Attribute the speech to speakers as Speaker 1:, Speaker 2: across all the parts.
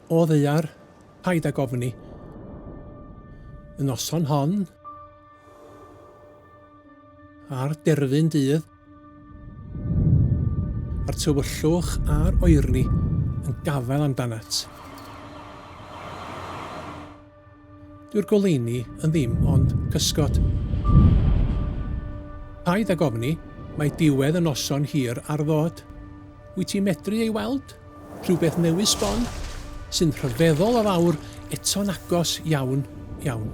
Speaker 1: O ddaear, paid ag ofni. Y noson hon, ar derfyn dydd, a'r tywyllwch a'r oerni yn gafael amdanat. Dyw'r goleuni yn ddim ond cysgod. Paid ag ofni, mae diwedd y noson hir ar ddod. Wyt ti'n medru ei weld? Rhywbeth newydd sbon, sy'n rhyfeddol o fawr, eto'n agos iawn, iawn.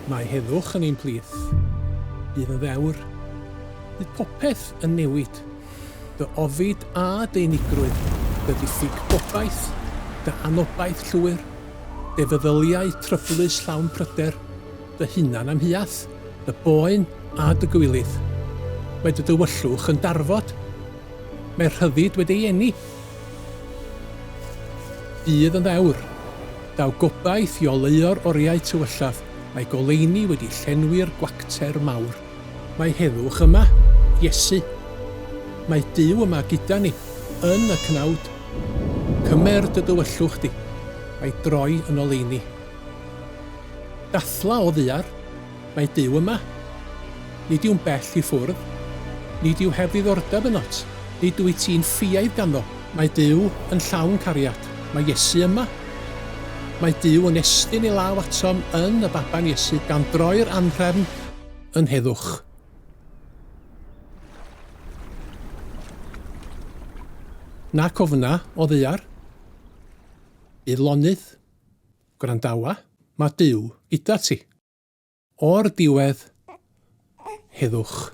Speaker 1: Mae heddwch yn ein plith. Bydd yn ddewr. Bydd popeth yn newid. Dy ofid a dy unigrwydd, dy ddiffyg gobaith, dy anobaith llwyr, dy feddyliau tryblus llawn pryder, dy hunan amheuaeth, dy boen a dy gywilydd. Mae dy dywyllwch yn darfod. Mae rhyddid wedi ei eni. Bydd yn ddewr. Daw gobaith i oleuo'r oriau tywyllaf, mae goleuni wedi llenwi'r gwacter mawr. Mae heddwch yma, Iesu. Mae Duw yma gyda ni, yn y cnawd. Cymer dy dywyllwch di, a'i droi yn oleuni. Dathla o ddaear, mae Duw yma. Nid yw'n bell i ffwrdd. Nid yw heb ddiddordeb ynot. Nid wyt ti'n ffiaidd ganddo. Mae Duw yn llawn cariad. Mae Iesu yma. Mae Duw yn estyn ei law atom yn y baban Iesu, gan droi'r anhrefn yn heddwch. Nac ofna o ddaear. Bydd lonydd. Gwrandawa, mae Duw gyda ti. O'r diwedd, heddwch.